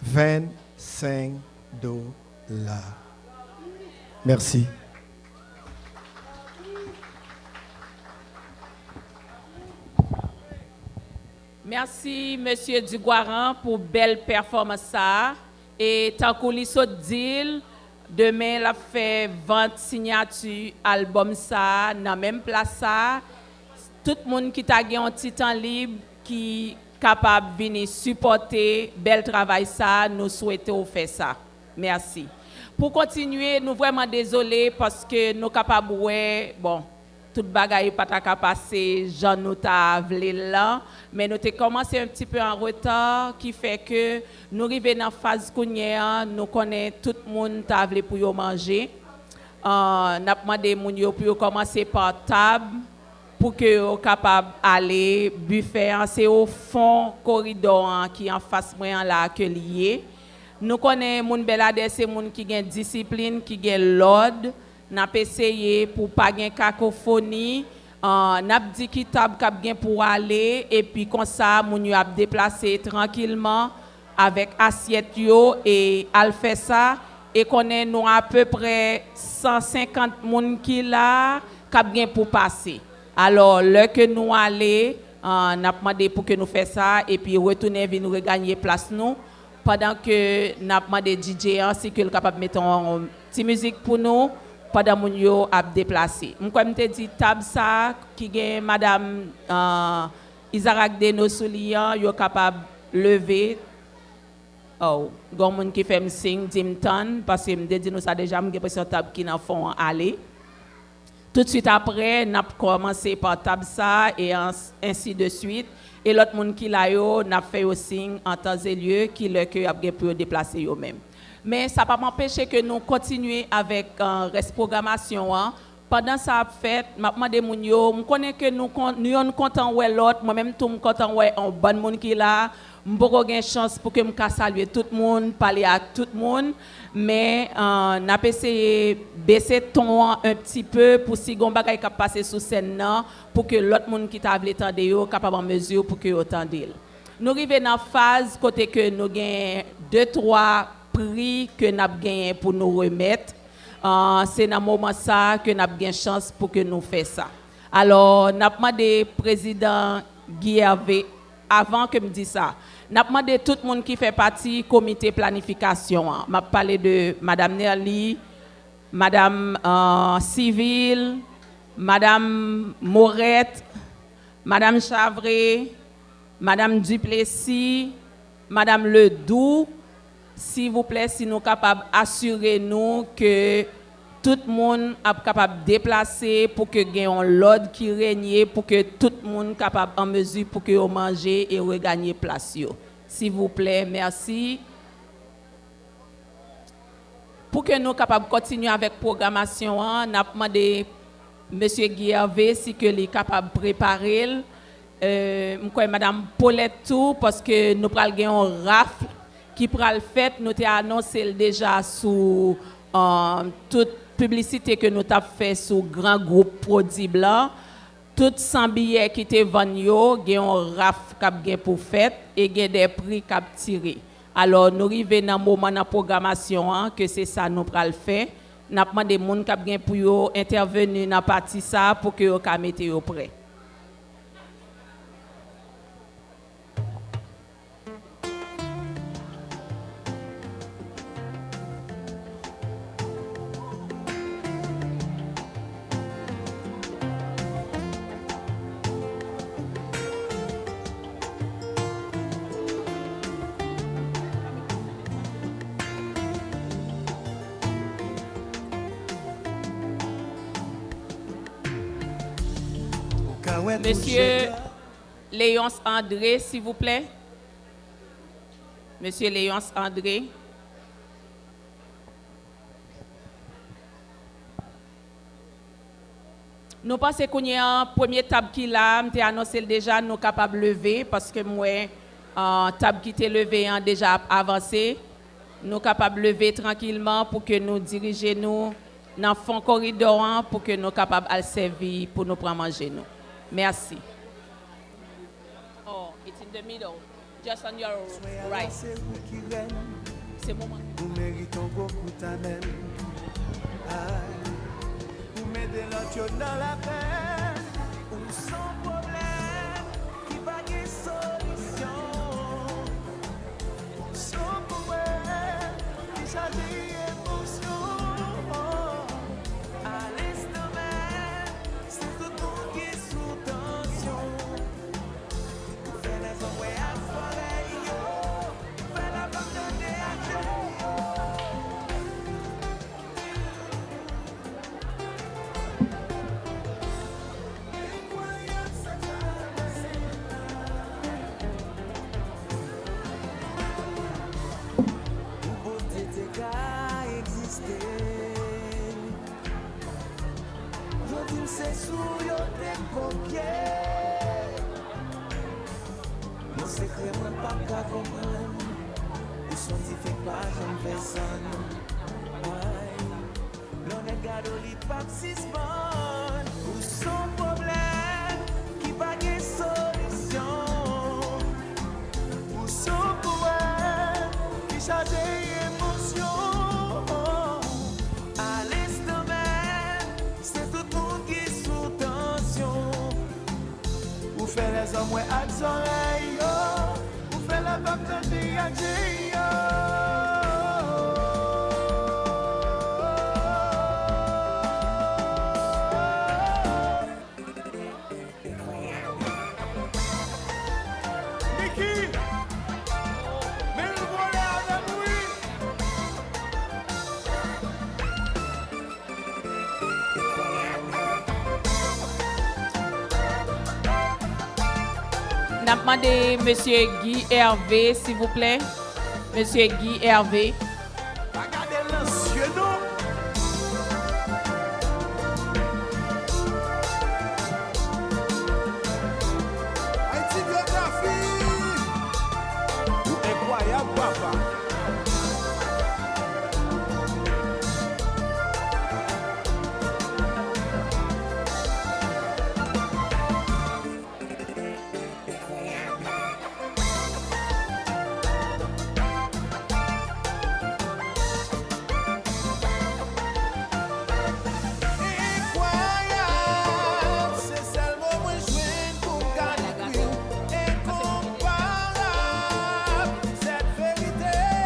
vingt-cinq dollars. Merci. Mèsi, Mesye Dugoiran, pou bèl pèfòmans sa a. E tankou li sot di l, demen l ap fè vant sinyati albòm sa a nan menm plas sa a. Tout moun ki ta gen yon ti tan lib ki kapab vini sipòte bèl travay sa a, nou swete w fè sa. Mèsi. Pou kontinye, nou vrèman dezole paske nou kapab wè, bon, tout bagay pa ta ka pase jan nou ta vle l lan, men nou te kòmanse un petit peu en retard, ki fè ke nou rive nan faz kounye a, nou konnen tout moun ta vle pou yo manje. An, n ap mande moun yo pou yo kòmanse pa tab, pou ke yo kapab ale. Bifè an, se o fon koridò an ki anfas mwen an la ke li ye. Nou konnen moun Bèladè se moun ki gen disiplin, ki gen lòd. N ap eseye pou pa gen kakofoni. An, n ap di ki tab k ap gen pou ale, epi konsa, moun yo ap deplase trankilman avèk asyèt yo e al fè sa. E konnen nou apeprè san senkant moun ki la a k ap gen pou pase. Alò, lè ke nou ale, an, n ap mande pou ke nou fè sa, epi retounen vin reganye plas nou. Pandan ke n ap mande D J an si ke l kapab mete yon ti mizik pou nou pandan moun yo ap deplase. M kwè m te di tab sa a ki gen madanm, ah, Izarak Deno sou li an, yo kapab leve. Oh, gen yon moun ki fè m siy, di m tann, paske m te di nou sa deja, m gen enpresyon tab ki nan fon an ale. Toutswit apre, n ap kòmanse pa tab sa a, e ans-, ensi de swit. E lòt moun ki la yo, n ap fè yo siy an tan e lye, ki lè ke y ap gen pou yo deplase yo menm. Men sa p ap anpeche ke nou kontinye avèk, ah, rès pwogramasyon an. Pandan sa ap fèt, m ap mande moun yo, m konnen ke nou kon-, nou yonn kontan wè lòt, mwen menm tou m kontan wè yon bann moun ki la. M poko gen chans pou ke m ka salye tout moun, pale ak tout moun, men, ah, n ap eseye bese ton an un petit peu pou si gen yon bagay k ap pase sou sèn nan, pou ke lòt moun ki ta vle tande yo kapab an mezi pou ke yo tande l. Nou rive nan faz kote ke nou gen de twa pri ke n ap genyen pou nou remèt. Ah, se nan moman sa a ke n ap gen chans pou ke nou fè sa. Alò, n ap mande Prezidan Guy Hervé, avan ke m di sa, n ap mande tout moun ki fè pati komite planifikasyon an, m ap pale de Madanm Nerly, Madanm, ah, Civil, Madanm Morette, Madanm Chavre, Madanm Duplessis, Madanm Ledoux, silvouplè, si nou kapab asire nou ke tout moun ap kapab deplase pou ke gen yon lòd ki renye, pou ke tout moun kapab an mezi pou ke yo manje e reganye plas yo. Silvouplè, mèsi. Pou ke nou kapab kontinye avèk pwogramasyon an, n ap mande Mesye Guy Hervé si ke li kapab prepare l. Euh, m kwè Madanm Paulette tou, paske nou pral gen yon rafle ki pral fèt. Nou te anonse l deja sou, euh, tout piblisite ke nou t ap fè sou gran gwoup Prodib lan. Tout san biyè ki te vann yo, gen yon raf k ap gen pou fèt e gen de pri k ap tire. Alò, nou rive nan moman nan pwogramasyon an ke se sa nou pral fè. N ap mande moun k ap gen pou yo entèveni nan pati sa a pou ke yo ka mete yo prè. Mesye Léonce André, silvouplè. Mesye Léonce André. Nou panse kounye a, premye tab ki la a, m te anonse l deja, nou kapab leve, paske m wè, ah, tab ki te leve an deja ap avanse. Nou kapab leve trankilman pou ke nou dirije nou nan fon koridò an, pou ke nou kapab al sèvi pou nou pran manje nou. Mèsi. Oh, it's in the middle. Just on your right. Se moman. Ou merite yon gwo kout anèl. Ay, ou mete lòt yo nan lapenn. Ou se yon pwoblèm ki pa gen solisyon. Ou se yon powèm ki chaje emosyon. Alenstan menm, se tout moun ki sou tansyon. Ou fè lèzòm wè ak zòrèy yo. Ou fè lafanm tande ak je yo. Enkwayab sa k travèse m la. Pou Bondye te ka egziste. Yo di m se sou yo te kopye. Yon sekrè mwen p ap ka konprann. Ou se yon dife k pa janm fè sann. Ay, lè w nèk gade w, li p ap sispann. Ou se yon pwoblèm ki pa gen solisyon. Ou se yon powèm ki chaje emosyon. Alenstan menm, se tout moun ki sou tansyon. Ou fè lèzòm wè ak zòrèy yo. Ou fè lafanm tande ak je yo. Niki, men l vole avè m wi. N ap mande mesye Guy Hervé, silvouplè. Mesye Guy Hervé. Pa gade l nan zye non. Ayiti byografi. Ou enkwayab, papa. Enkwayab, se sèl mo mwen jwenn pou m ka dekri w. Enkonparab, sèt verite.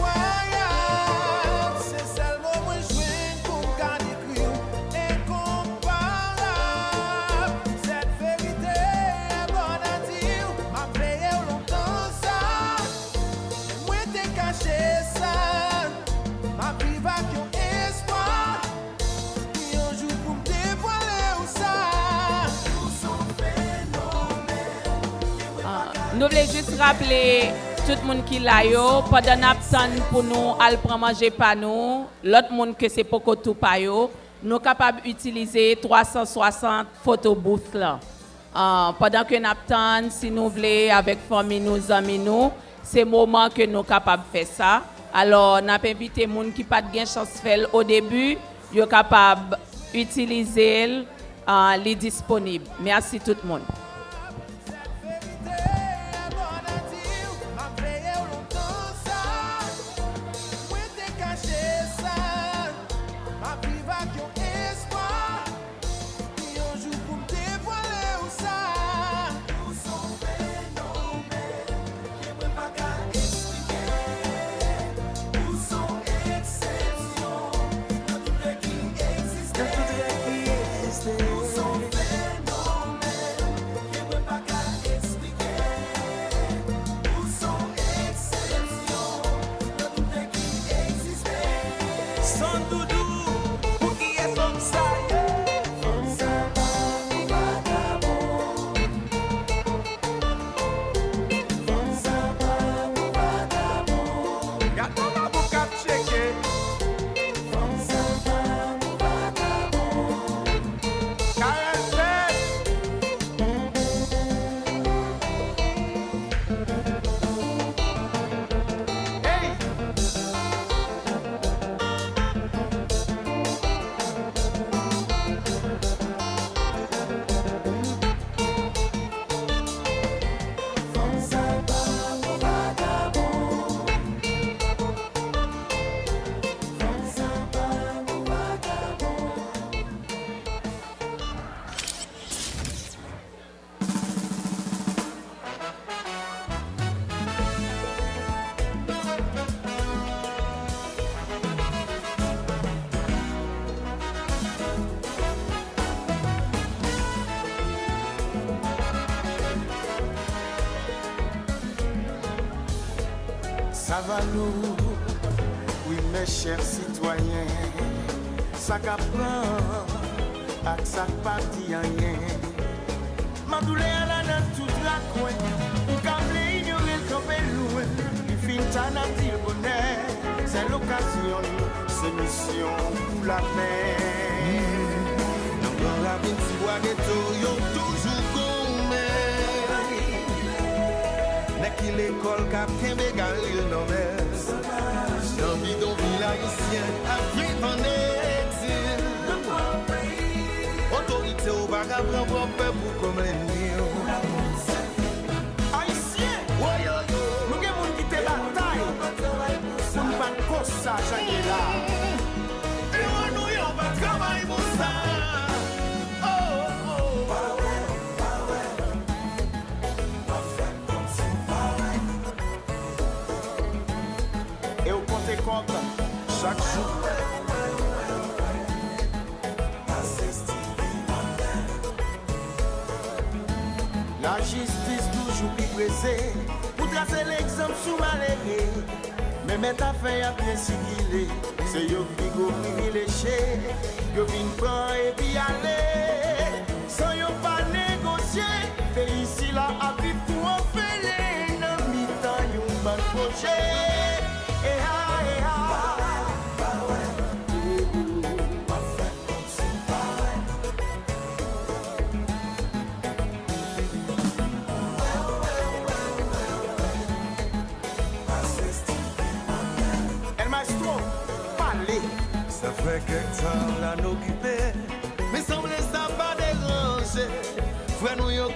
Enkwayab, se sèl mo mwen jwenn pou m ka dekri w. Enkonparab, sèt verite e bòn a di w. M ap veye w lontan sa, mwen te kache sa. M ap viv ak yon espwa. Yon jou pou m devwale w sa. Ou se yon fenomèn. Ah, nou vle jis raple tout moun ki la yo, pandan n ap tann pou nou al pran manje pa nou, lòt moun ke se poko tou pa yo, nou kapab itilize twa san swasant foto booth lan. Ah, pandan ke n ap tann, si nou vle, avèk fanmi nou, zanmi nou, se moman ke nou kapab fè sa. Alò, n ap envite moun ki pa t gen chans fè l o debi, yo kapab itilize l, ah, li disponib. Mèsi tout moun. Yon jou pou m devwale w sa. Ou se yon fenomèn ke mwen pa ka eksplike. Ou se yon eksepsyon nan tout règ ki egziste. Nan tout règ ki egziste. Ou se yon fenomèn ke mwen pa ka eksplike. Ou se yon eksepsyon nan tout règ ki egziste. Sandoudou, pou kiyès fanm sa ye? Fanm sa pa pou vagabon. Fanm sa pa pou vagabon. Gad yon labou k ap tcheke. Fanm sa pa pou vagabon. Karèl fèt. Ey! Savalou, wi, mes chers citoyens, sa k ap pran ak sa k p ap di anyen. Mandoulè a la nan tout rakwen, ou ka vle inyore l, kanpe l lwen. Li fin ta n ap di l bonè, sèl okazyon l, se misyon pou lapè. Nan gran ravin tibwa geto, yo toujou goumen. Nèg ki lekòl k ap kenbe galil nan mè. Nan bidonvil ayisyen ap viv an egzil. Otorite yo pa ka pran pwòp pèp ou kòm lènmi yo. Ayisyen, woyoyo, nou gen moun ki te batay pou n pa t konsa jan n ye la. Ewo nou yo pa t travay pou sa. Oh, oh. E w konte kòb chak jou. Lajistis toujou pi prese pou trase legzanp sou malere. Men mèt afè y ap byen sikile, se yo ki pi gwo privilejye. Yo vin pran epi ale, san yo pa negosye. Peyi sila ap viv kou anfele nan mitan yon bann pwojè. Eha, eha. El Maestro, pale. Sa fè kèk tan la n okipe, men sanble sa pa deranje. Frè nou yo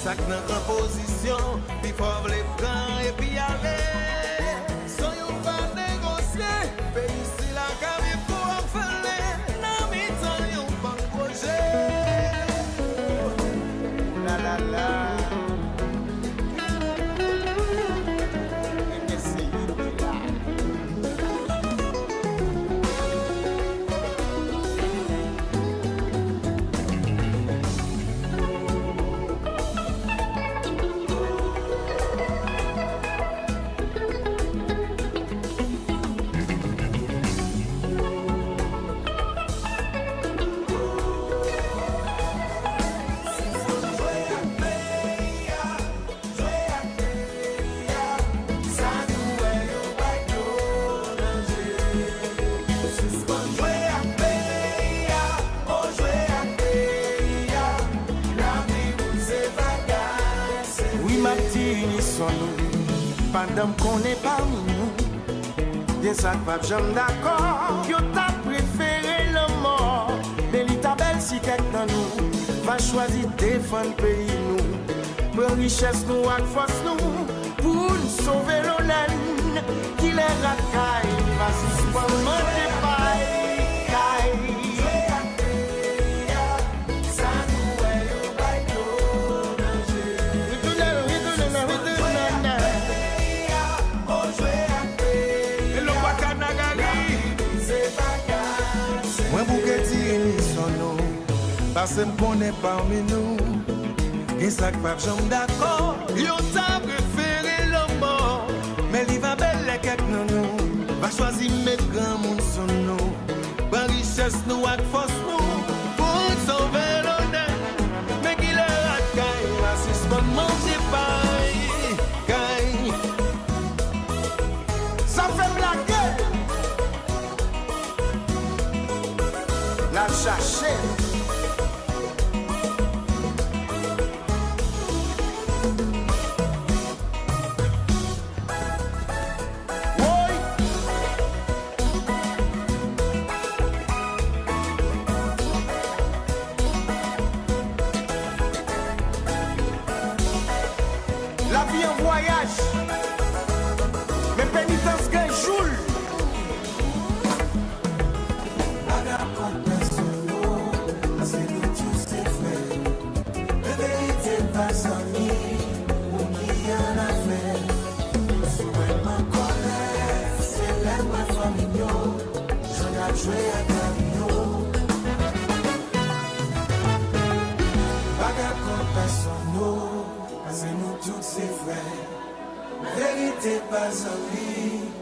Sa k nan gran pozisyon, pifò vle pran epi ale. San yo pa negosye, peyi sila ka viv kou anfale. Nan mitan yon bann pwojè. La, la, la. Ebyen, se yon de la. Wi, m ap di unison nou, pandan m konnen pami nou gen sa k pap janm dakò. Yo ta prefere lanmò, men li ta bèl si kèk nan nou va chwazi defann peyi nou. Pran richès nou ak fòs nou pou n sove lonè n. Kilè rat kay va sispann mande pay kay. Retounen, retounen, retounen. Hello, Bakanagari. Mwen bouke di unison nou. Paske m konnen pami nou gen sa k pap janm dakò. Yo ta prefere lanmò, men li va bèl lè kèk nan nou va chwazi met granmoun sou nou. Pran richès nou ak fòs nou pou n sove lonè. Men kilè rat kay va sispann manje pay kay. Sa fè m lage. N al chache. Woy! Lavi an vwayaj, men penitans gen jou l. Pa ka kont pèsonn, non, paske nou tout se frè. Men verite pa zanmi, moun ki annafè. Si w wè m an kòlè, se lè m wè fanmi m yo, jan y ap jwe ak lavi yo. Pa ka kont pèsonn, non, paske nou tout se frè. Verite pa zanmi,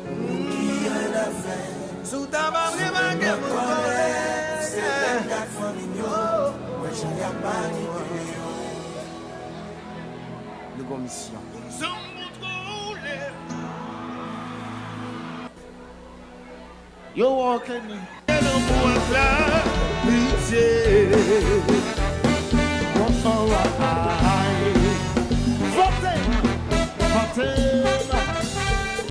moun ki annafè. Si w ta pa vle make moun kòlè, se lè m gad fanmi m yo, mwen jan y ap manipile yo. Nou gon misyon. Zanm pou twò woule. Yo, wè w, Kenny. Lanmou ak lapitye.